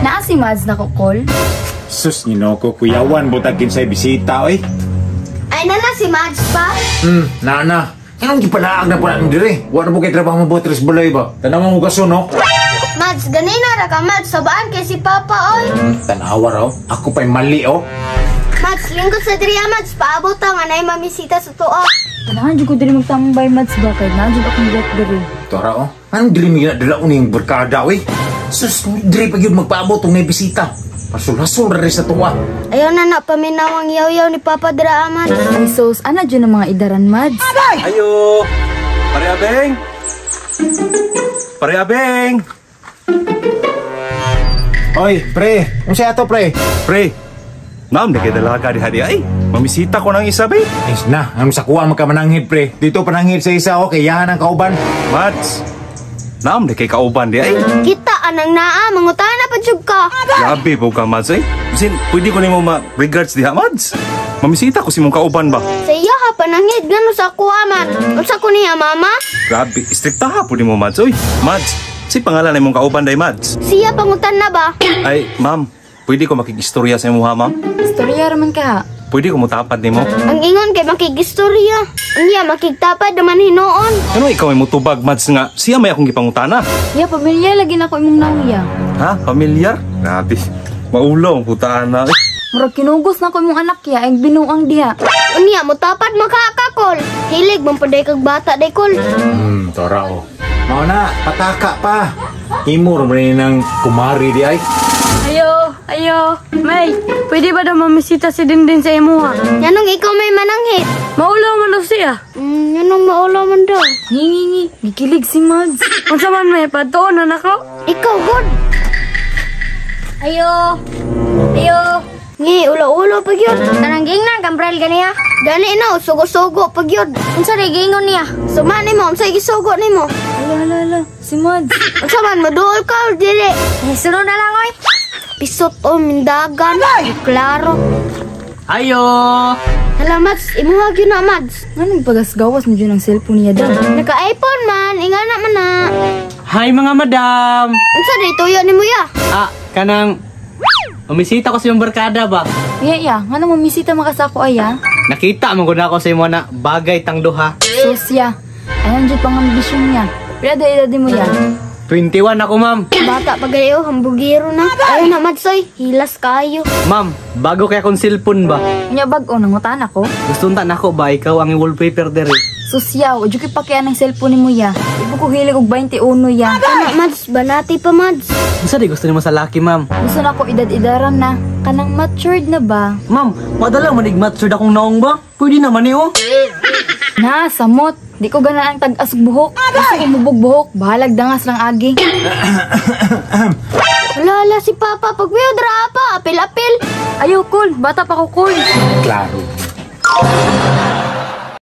Naa si Mads na kukol. Sus, Ginoo ko, kuyawan, butag kinsay bisita, oy. Ay na si Mads pa. Nana. Anong gipanaag na pala dire? Wala mo kay trabaho mo tres balay ba? Tanaw mo gaso, no? Mads, ganina ra ka Mads, sabaan kay si Papa oy. Tanawa raw. Ako pa'y mali, oh. Mads, lingkod sa diri ah, Mads, paabot ta nga nay mamisita sa tuo. Ganahan jud ko diri magtambay, Mads ba kay naa jud akong work diri. Tara, oh. Anong diri mi ginadala ko niyang barkada, oy? Sus, diri pa gyud magpaabot kung may bisita. Pasul-hasol ra rin sa tuwa. Ayaw na na paminawang yaw-yaw ni Papa dira ah, Mads. Ay sus, ana jud ang mga idaran, Mads. Ayo! Pare Abeng! Pare Abeng! Oy, pre. Unsa ato, pre? Pre! Naam, di kay dalaga diha di ay. Mamisita ko ng isa, be. Is na, ang sa kuha magkamananghid, pre. Dito pananghid sa isa, okay. Yahan ang kauban. Mads! Naam, di kay kauban di ay. Kita anang naa, mangutana pa jud ka. Grabe po ka, Mads ay. Bisin, pwede ko nimo ma-regards diha, Mads. Mamisita ko si mong kauban ba? Sa iya ha pananghid ngano sa kuha man. Unsa ko niya mama? Grabe, istrikta ha po nimo, Mads. Oy, Mads, si pangalan na imong kauban day, Mads. Siya pangutan na ba? Ay, ma'am, pwede ko makikistorya sa imuha, ma'am? Istorya ra man ka ha. Pwede ko mutapad nimo? Ang ingon kay makigistorya. Unya makigtapad naman hinuon. Ano ikaw ay mutubag, Mads nga? Siya may akong gipangutana. Ya, pamilya lagi na ko imong naong ya. Ha? Pamilyar? Grabe. Maulaw ang putaan na. Murag kinugos na ko imong anak ya, ay binuang diha. Unya mutapad makakakol. Hilig man paday kag bata day kol. Tara, oh. Mao na, pataka pa. Imo ra man ni ng kumari di ay. Ayo, ayo. May, pwede ba daw mamisita si Dindin sa imuha? Yanong ikaw may mananghid. Maulaw man daw siya. Yanong maulaw man daw. Ngi ngi ngi, gikilig si Mads. Unsa man may patuon na nako? Ikaw god. Ayo. Ayo. Ngi, ulo-ulo pag yun. Tanang gingnan, kambral ganiya. Gani na, sugo-sugo pag yun. Unsa rin gingon niya? Suma nimo, unsa gisugo nimo? Ala ala ala, si Mads. Unsa man, maduol ka or dili? Eh, sunod na lang, oy. Pisot o mindagan. Klaro. Ayo! Hala, Mads, imuha gyud na, Mads. Nganong pagasgawas mo jud ang cellphone niya daw? Naka-iPhone man, ingana man na. Hi mga madam! Unsa day tuyo nimo ya? Ah, kanang... Umisita ko sa iyong barkada ba? Ya ya, nganong mamisita makasako ay ya? Nakita mo gud ako sa imo na bagay tang duha. Sus ya, ayan jud pang ambisyon niya. Pila da edad mo ya? 21 ako, ma'am. Bata pa gayo, hambugiro na. Ayaw na, Mads, oy. Hilas kayo. Ma'am, bago kay akong cellphone ba? Unya bag-o nangutan ako. Gusto unta nako ba ikaw ang wallpaper dere? Sus ya, wa jud ko'y pakian ng cellphone nimo ya. Ibo ko hilig og 21 ya. Ana, Mads, banati pa, Mads. Unsa di gusto nimo sa laki, ma'am? Gusto na ko edad-edaran na. Kanang matured na ba? Ma'am, padala man ig matured akong naong ba? Pwede naman ni oh. Na, samot. Di ko ganaan ang tag-as og buhok. Gusto ko mubog buhok. Bahalag dangas lang agi. Wala, ala si Papa. Pagwiyo, dra pa. Apil-apil. Ayo, cool. Bata pa ko, cool. Klaro.